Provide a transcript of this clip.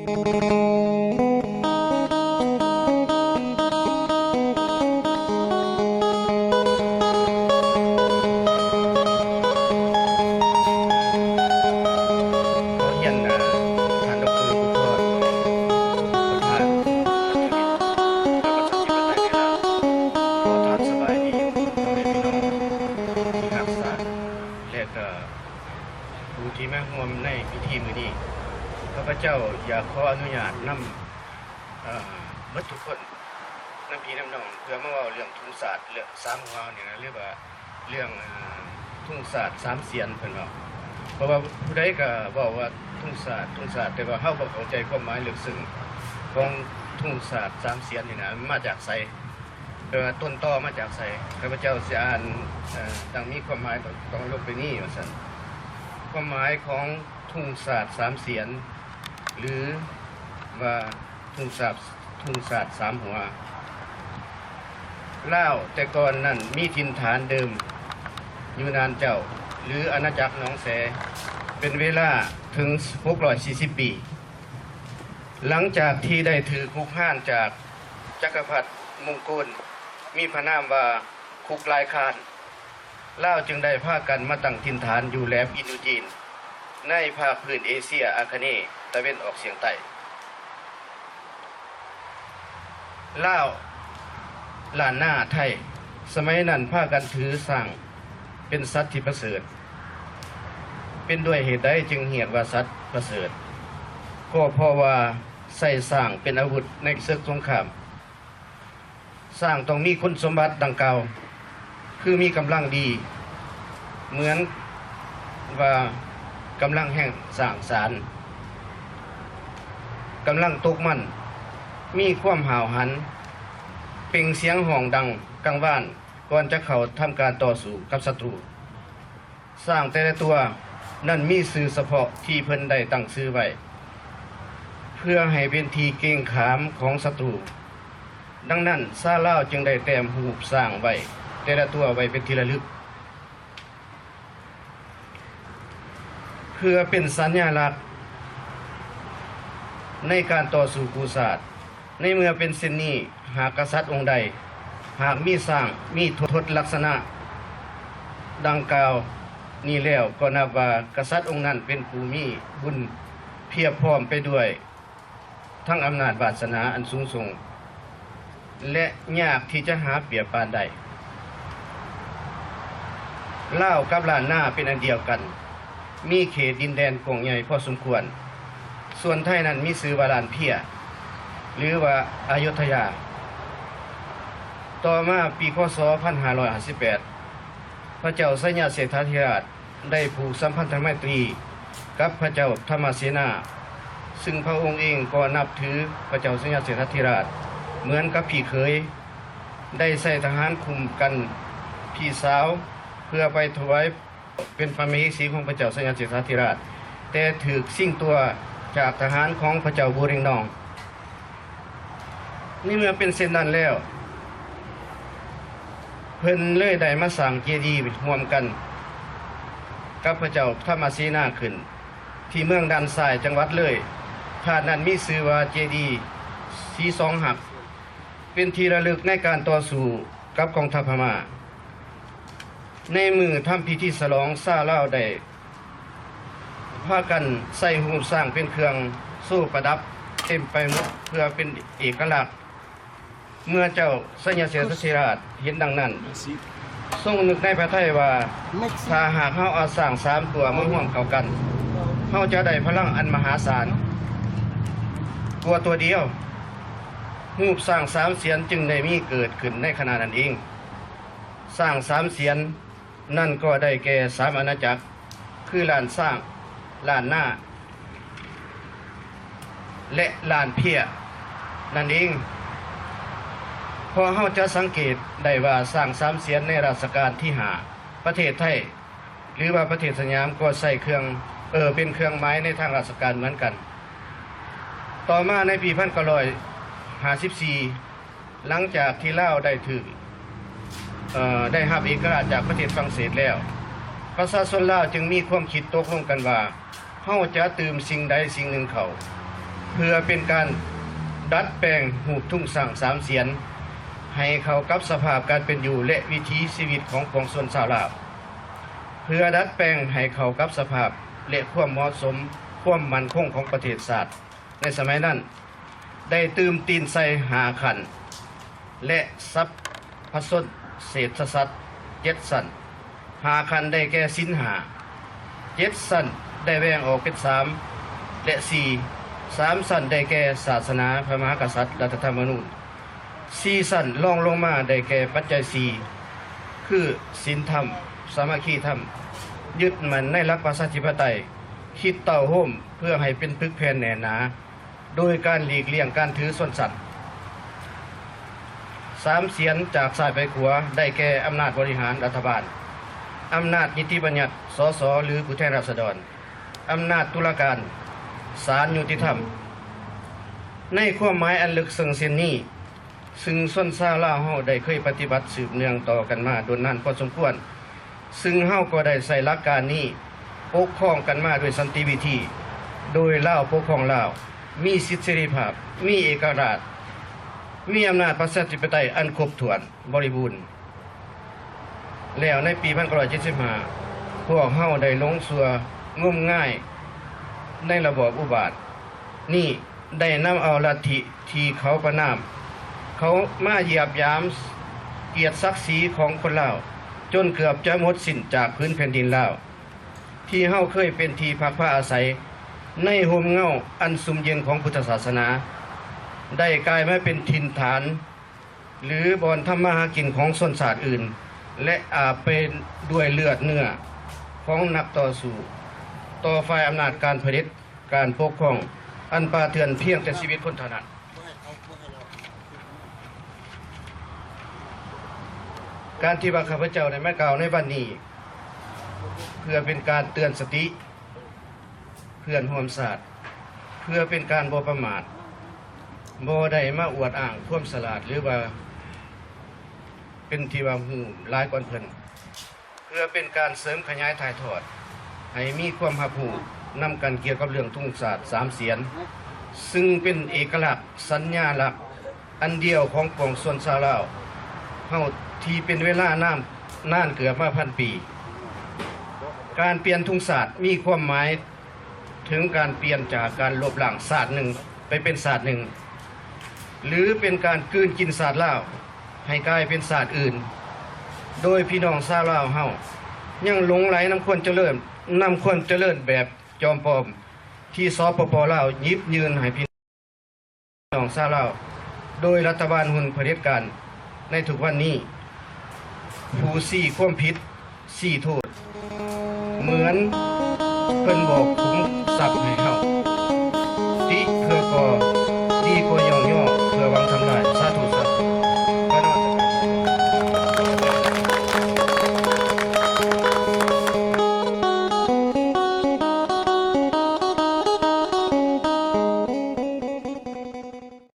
ຂໍຮຽນນະ ທ່ານ ດອກເຕີ ບຸດທອນ ປະທານ ພັນທະມິດ ແລະ ປະຊາທິປະໄຕໃນລາວ ຂໍທັກສະບາຍດີພໍ່ແມ່ພີ່ນ້ອງທີ່ຮັກຊາດ ແລະ ກະຜູ້ທີ່ມາຮ່ວມໃນພິທີມື້ນີ້. ຂ້າພະເຈົ້າຢາກຂໍອະນຸຍາດນຳ ເອີ ເບິດທຸກຄົນ ນຳພີ່ນຳນ້ອງ ເພື່ອມາເວົ້າເລື່ອງທຸງຊາດ ເລື່ອງສາມຫົວນີ້ນະ ຫຼືວ່າເລື່ອງ ເອີ ທຸງຊາດສາມສຽນເພິ່ນເວົ້າ. ເພາະວ່າຜູ້ໃດກໍເວົ້າວ່າທຸງຊາດ ທຸງຊາດ ແຕ່ວ່າເຮົາບໍ່ເຂົ້າໃຈຄວາມໝາຍເລິກເຊິ່ງຂອງທຸງຊາດສາມສຽນນີ້ນະ ມັນມາຈາກໃສ. ເອີ ຕົ້ນຕໍມາຈາກໃສ? ຂ້າພະເຈົ້າຊິອ່ານ ເອີ ດັ່ງມີຄວາມໝາຍ ຕ້ອງລົງໄປນີ້ວ່າຊັ້ນ. ຄວາມໝາຍຂອງທຸງຊາດສາມສຽນ ຫຼື ວ່າທຸງຊາດ ທຸງຊາດສາມຫົວ. ລາວແຕ່ກ່ອນນັ້ນມີຖິ່ນຖານເດີມຢູ່ນານເຈົ້າ ຫຼື ອານາຈັກໜອງແສ ເປັນເວລາເຖິງຫົກຮ້ອຍສີ່ສິບປີ. ຫຼັງຈາກທີ່ໄດ້ຖືກຮຸກຮານຈາກຈັກກະພັດມົງໂກນ ມີພະນາມວ່າຄຸກລາຍຄານ, ລາວຈຶ່ງໄດ້ພາກັນມາຕັ້ງຖິ່ນຖານຢູ່ແຫຼມອິນໂດຈີນ ໃນພາກພື້ນເອເຊຍອາຄະເນຕາເວັນອອກສຽງໃຕ້. ລາວລ້ານນາໄທ ສະໄໝນັ້ນພາກັນຖືຊ້າງເປັນສັດທີ່ປະເສີດ. ເປັນດ້ວຍເຫດໃດຈຶ່ງຮຽກວ່າສັດປະເສີດ? ກໍເພາະວ່າໃຊ້ຊ້າງເປັນອາວຸດໃນເສິກສົງຄາມ. ຊ້າງຕ້ອງມີຄຸນສົມບັດດັ່ງກ່າວ ຄືມີກຳລັງດີ ເໝືອນວ່າກຳລັງແຮງສ້າງສານ, ກຳລັງຕົກມັນ, ມີຄວາມຫ້າວຫັນ, ເປັ່ງສຽງຮ້ອງດັງກາງວານ ກ່ອນຈະເຂົ້າທຳການຕໍ່ສູ້ກັບສັດຕູ. ຊ້າງແຕ່ລະຕົວນັ້ນມີຊື່ສະເພາະທີ່ເພິ່ນໄດ້ຕັ້ງຊື່ໄວ້ ເພື່ອໃຫ້ເປັນທີ່ເກງຂາມຂອງສັດຕູ. ດັ່ງນັ້ນ ຊາວລາວຈຶ່ງໄດ້ແຕ້ມຮູບຊ້າງໄວ້ແຕ່ລະຕົວໄວ້ເປັນທີ່ລະລຶກ ເພື່ອເປັນສັນຍາລັກໃນການຕໍ່ສູ້ກູ້ຊາດ. ໃນເມື່ອເປັນເຊັ່ນນີ້, ຫາກກະສັດອົງໃດ ຫາກມີຊ້າງ ມີທົດລັກສະນະດັ່ງກ່າວນີ້ແລ້ວ, ກໍນັບວ່າກະສັດອົງນັ້ນເປັນຜູ້ມີບຸນພຽບພ້ອມໄປດ້ວຍທັງອຳນາດວາດສະໜາອັນສູງສົ່ງ ແລະ ຍາກທີ່ຈະຫາປຽບປານໄດ້. ລາວກັບລ້ານນາເປັນອັນດຽວກັນ, ມີເຂດດິນແດນກວ້າງໃຫຍ່ພໍສົມຄວນ. ສ່ວນໄທນັ້ນມີຊື່ວ່າລ້ານເພຍ ຫຼືວ່າອະຍຸດທະຍາ. ຕໍ່ມາປີ ຄ.ສ. ພັນຫ້າຮ້ອຍຫ້າສິບແປດ ພະເຈົ້າໄຊຍະເສດຖາທິລາດ ໄດ້ຜູກສຳພັນທະໄມຕີກັບພະເຈົ້າທຳມະເສນາ, ຊຶ່ງພະອົງເອງກໍນັບຖືພະເຈົ້າໄຊຍະເສດຖາທິລາດເໝືອນກັບພີ່ເຂີຍ, ໄດ້ໃຊ້ທະຫານຄຸ້ມກັນພີ່ສາວເພື່ອໄປຖວາຍເປັນພະມະເຫສີຂອງພະເຈົ້າໄຊຍະເສດຖາທິລາດ, ແຕ່ຖືກຊິງຕົວຈາກທະຫານຂອງພະເຈົ້າບູເຣງນອງ. ໃນເມື່ອເປັນເຊັ່ນນັ້ນແລ້ວ, ເພິ່ນເລີຍໄດ້ມາສ້າງເຈດີຮ່ວມກັນກັບພະເຈົ້າທຳມະເສນາຂຶ້ນ ທີ່ເມືອງດ່ານຊາຍ ຈັງຫວັດເລີຍ. ທາດນັ້ນມີຊື່ວ່າເຈດີສີສອງຮັກ, ເປັນທີ່ລະລຶກໃນການຕໍ່ສູ້ກັບກອງທັບພະມ້າ. ໃນມື້ທຳພິທີສະຫຼອງ, ຊາວລາວໄດ້ພາກັນໃສ່ຮູບຊ້າງເປັນເຄື່ອງໂຊປະດັບເຕັມໄປໝົດ ເພື່ອເປັນເອກະລັກ. ເມື່ອເຈົ້າໄຊຍະເສດຖາທິລາດເຫັນດັ່ງນັ້ນ, ຊົງນຶກໃນພະໄທວ່າ ຖ້າຫາກເຮົາເອົາຊ້າງສາມຕົວມາຮ່ວມເຂົ້າກັນ, ເຮົາຈະໄດ້ພະລັງອັນມະຫາສານກວ່າຕົວດຽວ. ຮູບຊ້າງສາມສຽນຈຶ່ງໄດ້ມີເກີດຂຶ້ນໃນຂະນະນັ້ນເອງ. ຊ້າງສາມສຽນນັ້ນກໍໄດ້ແກ່ສາມອານາຈັກ ຄືລ້ານຊ້າງ, ລ້ານນາ ແລະ ລ້ານເພຍນັ້ນເອງ. ເພາະເຮົາຈະສັງເກດໄດ້ວ່າຊ້າງສາມສຽນໃນລາຊະການທີຫ້າ ປະເທດໄທ ຫຼືວ່າປະເທດສະຫຍາມ ກໍໃຊ້ເຄື່ອງ ເອີ ເປັນເຄື່ອງໝາຍໃນທາງລາຊະການເໝືອນກັນ. ຕໍ່ມາໃນປີພັນເກົ້າຮ້ອຍຫ້າສິບສີ່ ຫຼັງຈາກທີ່ລາວໄດ້ຖືກ ເອີ ໄດ້ຮັບເອກະລາດຈາກປະເທດຝຣັ່ງເສດແລ້ວ, ປະຊາຊົນລາວຈຶ່ງມີຄວາມຄິດຕົກລົງກັນວ່າ ເຮົາຈະຕື່ມສິ່ງໃດສິ່ງໜຶ່ງເຂົ້າ ເພື່ອເປັນການດັດແປງຮູບທຸງຊ້າງສາມສຽນໃຫ້ເຂົ້າກັບສະພາບການເປັນຢູ່ ແລະ ວິຖີຊີວິດຂອງປວງຊົນຊາວລາວ, ເພື່ອດັດແປງໃຫ້ເຂົ້າກັບສະພາບ ແລະ ຄວາມເໝາະສົມ, ຄວາມໝັ້ນຄົງຂອງປະເທດຊາດໃນສະໄໝນັ້ນ, ໄດ້ຕື່ມຕີນໃສ່ຫ້າຂັ້ນ ແລະ ສັບພະຊົນເສດຖະສັດເຈັດຊັ້ນ. ຫ້າຂັ້ນໄດ້ແກ່ສິນຫ້າ, ເຈັດຊັ້ນໄດ້ແບ່ງອອກເປັນສາມ ແລະ ສີ່, ສາມຊັ້ນໄດ້ແກ່ສາສະໜາ, ພະມະຫາກະສັດ, ລັດຖະທຳມະນູນ, ສີ່ຊັ້ນລອງລົງມາໄດ້ແກ່ປັດໄຈສີ່ ຄື ສິນທຳ, ສາມັກຄີທຳ, ຍຶດໝັ້ນໃນຫຼັກປະຊາທິປະໄຕ, ຄິດເຕົ້າໂຮມເພື່ອໃຫ້ເປັນປຶກແຜ່ນແໜ້ນໜາ ໂດຍການຫຼີກລ່ຽງການຖືຊົນຊັ້ນ. ສາມສຽນຈາກຊ້າຍໄປຂວາ ໄດ້ແກ່ອຳນາດບໍລິຫານລັດຖະບານ, ອຳນາດນິຕິບັນຍັດ ສສ ຫຼື ຜູ້ແທນລາຊະດອນ, ອຳນາດຕຸລາການ ສານຍຸຕິທຳ. ໃນຄວາມໝາຍອັນເລິກເຊິ່ງເຊັ່ນນີ້, ຊຶ່ງຊົນຊາວລາວເຮົາໄດ້ເຄີຍປະຕິບັດສືບເນື່ອງຕໍ່ກັນມາດົນນານພໍສົມຄວນ, ຊຶ່ງເຮົາກໍໄດ້ໃຊ້ຫຼັກການນີ້ປົກຄອງກັນມາດ້ວຍສັນຕິວິທີ, ໂດຍລາວປົກຄອງລາວ, ມີສິດເສລີພາບ, ມີເອກະລາດ, ມີອຳນາດປະຊາທິປະໄຕອັນຄົບຖ້ວນບໍລິບູນ. ແລ້ວໃນປີພັນເກົ້າຮ້ອຍເຈັດສິບຫ້າ ພວກເຮົາໄດ້ຫຼົງຊົ່ວງົມງາຍໃນລະບອບອຸບາດນີ້, ໄດ້ນຳເອົາລັດທິທີ່ເຂົາປະນາມ, ເຂົາມາຢຽບຢາມກຽດສັກສີຂອງຄົນລາວ, ຈົນເກືອບຈະໝົດສິ້ນຈາກພື້ນແຜ່ນດິນລາວ ທີ່ເຮົາເຄີຍເປັນທີ່ພັກພາອາໄສໃນຮົ່ມເງົາອັນຊຸ່ມເຢັນຂອງພຸດທະສາສະໜາ, ໄດ້ກາຍມາເປັນຖິ່ນຖານ ຫຼື ບ່ອນທຳມາຫາກິນຂອງຊົນຊາດອື່ນ ແລະ ອາບໄປດ້ວຍເລືອດເນື້ອຂອງນັກຕໍ່ສູ້ຕໍ່ຝ່າຍອຳນາດການຜະເດັດການປົກຄອງ ອັນປ່າເຖື່ອນພຽງແຕ່ຊີວິດຄົນເທົ່ານັ້ນ. ການທີ່ວ່າຂ້າພະເຈົ້າໄດ້ມາກ່າວໃນວັນນີ້ ເພື່ອເປັນການເຕືອນສະຕິເພື່ອນຮ່ວມຊາດ, ເພື່ອເປັນການບໍ່ປະໝາດ, ບໍ່ໄດ້ມາອວດອ້າງຄວາມສະຫຼາດ ຫຼືວ່າເປັນທີ່ວ່າຮູ້ຫຼາຍກວ່າເພິ່ນ, ເພື່ອເປັນການເສີມຂະຫຍາຍຖ່າຍທອດໃຫ້ມີຄວາມຮັບຮູ້ນຳກັນກ່ຽວກັບເລື່ອງທຸງຊາດສາມສຽນ, ຊຶ່ງເປັນເອກະລັກສັນຍາລັກ ອັນດຽວຂອງປວງຊົນຊາວລາວເຮົາທີ່ເປັນເວລານານ ນານເກືອບມາພັນປີ. ການປ່ຽນທຸງຊາດມີຄວາມໝາຍເຖິງການປ່ຽນຈາກການລົບລ້າງຊາດໜຶ່ງໄປເປັນຊາດໜຶ່ງ ຫຼື ເປັນການກືນກິນຊາດລາວໃຫ້ກາຍເປັນຊາດອື່ນ, ໂດຍພີ່ນ້ອງຊາວລາວເຮົາຍັງຫຼົງໄຫຼນຳຄວາມຈະເລີນ, ນຳຄວາມຈະເລີນແບບຈອມປອມ ທີ່ ສປປ ລາວ ຫຍິບຍື່ນໃຫ້ພີ່ ນ້ອງຊາວລາວ ໂດຍລັດຖະບານຮຸ່ນຜະເດັດການໃນທຸກວັນນີ້ ຜູ້ຊີ້ຄວາມຜິດຊີ້ໂທດ ເໝືອນເພິ່ນບອກຂຸມຊັບໃຫ້